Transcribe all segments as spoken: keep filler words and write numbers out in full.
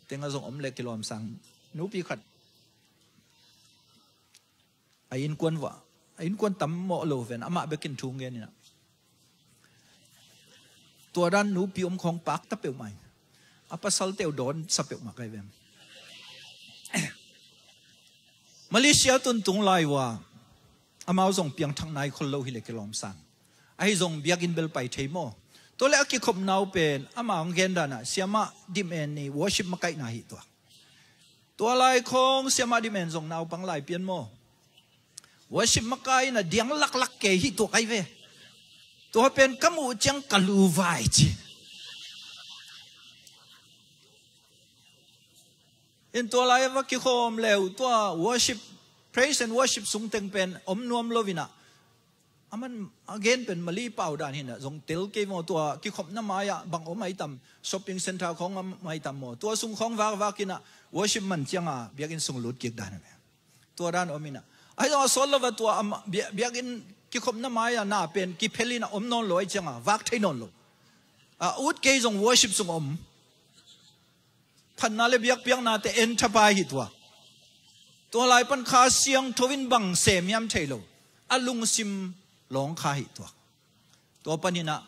teng a zong om leh kilawm sang nupi khat a innkuan vua, a innkuan tam mawh lo ven, amah bekin thu ngen inah, tua dan nupi om khawng pakta peuhmah hi. A pasal teuh dawn sa peuhmah kai vem. Malaysia tuntung lai uh a, amau zong piangthak nai khol lo hi leh kilawm sang. Ahi zong biakinn bel pai thei maw? Tua leh a kikhopna uh pen amah hong gen dan ah, siamah dim en ni worship makaihna hi tuak. Tua lai khawng siamah dim en zong naupang lai pian maw? Worship makai inah diang laklak kei hi tuak ai ve. Tua pen ka muh ciang ka lu vai ci. In tua lai va kikhawm leu, tua worship, praise and worship sung teng pen om nuam lo inah, aman a gen pen Mali pau dan hinah zong tel kei maw, tua kikhopna mai-ah bang om ai tam, shopping center khawng om ai tam maw, tua sung khawng vakvak inah worship man cianga biakinn sung lut kik dan a ve. Tua dan om inah, ahi zong a sawt lo va tua ama, bia-, biakinn kikhopna mai-ah na pen kiphel inah om nawn lo ai cianga vak thei nawn lo. A ut kei zong worship sung om. Phatna le biakpiaknate en thapai hi tua. Tua lai pan Kha Siangtho in bang sem hiam thei lo, a lungsim lawng kha hi tua. Tua pan inah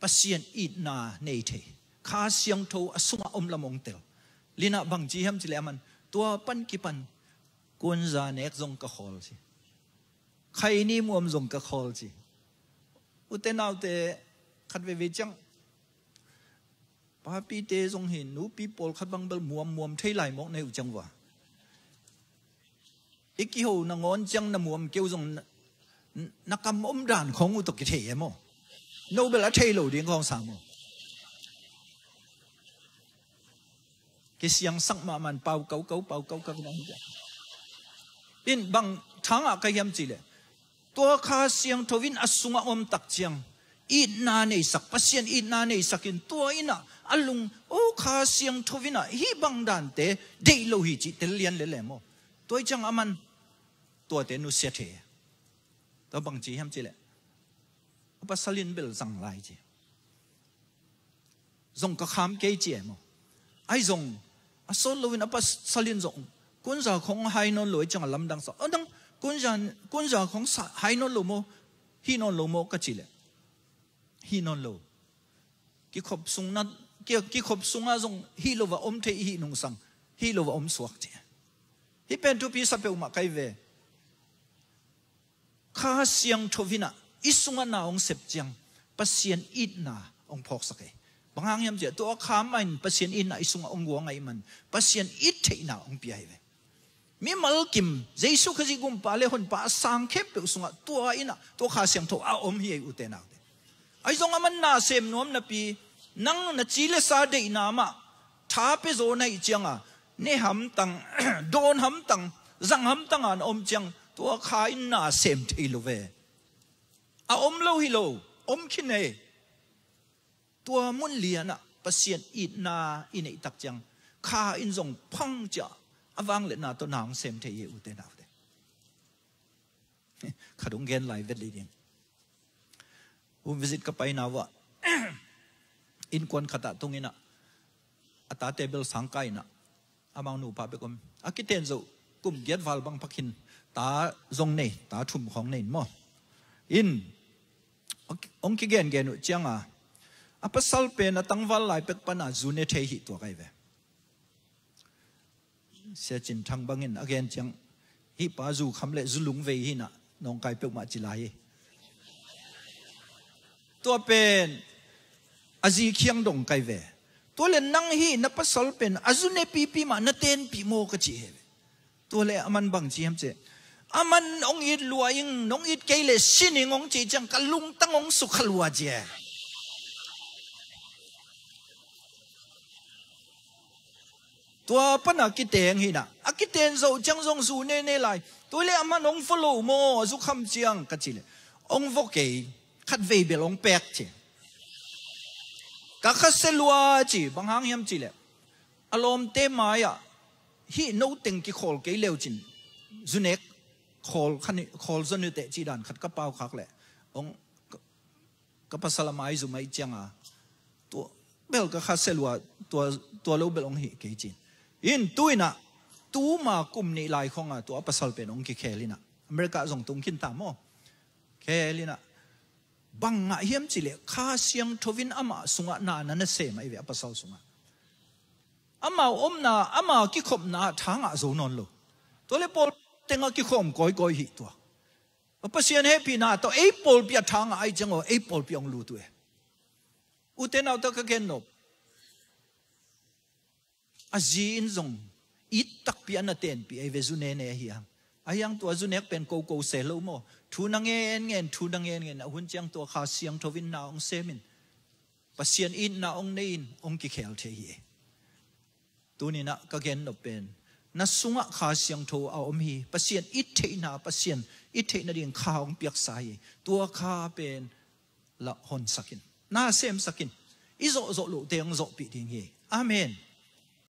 Pasian itna nei thei, Kha Siangtho a sungah om lam hong tel. Linah bang ci hiam ci leh aman, tua pan kipan kunza nek zong ka khawl ci, khaini muam zong ka khawl ci. Ute naute, khat veivei ciang papite zong hi, nupi pawlkhat bang bel muammuam thei lai mawk nei uh ciang vua. I kiho nangawn ciang na muam keu zong na, na kam om dan khawng uh tawh kithei e maw? No bel a thei lo ding khawng sa maw? Kisiangsak mahmah in pau kaukau, pau kaukau na hi ciang. In bang thangah ka hiam ci leh, tua Kha Siangtho in a sungah om tak ciang, itna neisak, Pasian itna neisak in tua inah a lung, o Kha Siangtho inah hih bang dante deih lo hi cih tel lian lele maw? Tua hi ciang aman tuate nusia thei. Tua bang ci hiam ci leh, a pasal in bel zang lai ci. Zong ka kham kei ci e maw? Ahi zong a sawt loin a pasal in zong kunza khawng hai nawn lo ai ciang a lamdang sa. A dang kunza, kunza khawng sa hai nawn lo maw? Hi nawn lo maw ka ci leh, hi nawn lo. Kikhop sung na, ki, kikhop sungah zong hi lo va om thei, hi nungsang hi lo va om suak ci. Hih pen thupi sa peuhmah kai ve. Kha Siangtho inah i sungah na hong sep ciang Pasian itna hong phawksak ei. Bang hang hiam ciah, tua kha mah in Pasian itna i sungah hong guang ahih man Pasian it theihna hong pia hi ve. Mimal kim Jesu Khazih gumpa le honpa a sang khempeuh sungah tua inah tua Kha Siangtho a om hi ei, ute naute. Ahi zong aman na sem nuam napi, nang na ci le sa deihna mah tha pia zaw na hih cianga, ne hamtang, dawn hamtang, zang hamtang a na om ciang tua kha in na sem thei lo ve. A om lo hi lo, om khin ei. Tua mun lianah Pasian itna i neih tak ciang kha in zong phang ciah a vangliatna tawh na hong sem thei hi, ute naute. Khat hong gen lai vet lei ding. Home visit ka paina uh ah innkuan khatah tung inah a tate bel sangka inah amau nupa bek om. A kiten zoh kum giat val bang pha khin, ta zong nei, ta thum khawng nei in maw. In hong kigengen uh cianga a pasal pen a tangval lai pek pana zu ne thei hi tuak ai ve. Sia Cin Thang bangin a gen ciang, hih pa zu kham le zu lungvei hi inah nawngkai peuhmah ci lai hi. Tua pen a zi khiang dong kai ve. Tua le nang hih na pasal pen a zu ne pipi mah na tenpih maw ka ci hi ve. Tua le aman bang ci hiam ciah, aman hong it lua ing, nong it kei le sin ing hong ci ciang ka lungtang hong sukha lua ci e. Tua pana kiteng hi inah a kiten zoh ciang zong zu nene lai. Tua le aman hong vua lo maw, a zu kham ciang ka ci le, hong vua kei, khat vei bel hong pek ci. Ka khasia lua ci, bang hang hiam ci le, a lawmte mai-ah hih no teng kikhawl kei leu cin zu nek khawl khan, khawl zon uh teh ci dan khat ka pau khak le, hong ka pasal a maizum ahih cianga tua, bel ka kha selua tua, tua lo bel hong hi kei cin. In tu inah, tuma kum nih lai khonga tua a pasal pen hong kikhel inah. America zong tung khin ta maw. Khel inah. Bang ngah hiam cileh, Kha Siangtho in amah sungah na na sem ahi ve a pasal sungah. Amau omna, ama kikhopna ah tha ngah zo nawn lo. Tua le pawl tengah kikhawm kawikawi hi tua. Pasian hehpihna tawh ei pawlpi ah tha ngah ahi ciang aw, ei pawlpi hong lut uh e. Ute naute ka gen nop. A zi in zong it takpi a na tenpih ahi ve, zu nene ahi hang. Ahi hang tua zu nek pen koko se lo maw. Thu na ngen ngen, thu na ngen ngen, a hun ciang tua Kha Siangtho in na hong sem in. Pasian itna hong nei in hong kikhel thei hi. Tuninah ka gen nop pen, na sungah Kha Siangtho a om hi. Pasian it theihna, Pasian it theihna ding kha hong piaksa hi. Tua kha pen la honsak in, na semsak in. I zawhzawh lohte hong zawhpih ding hi. Amen.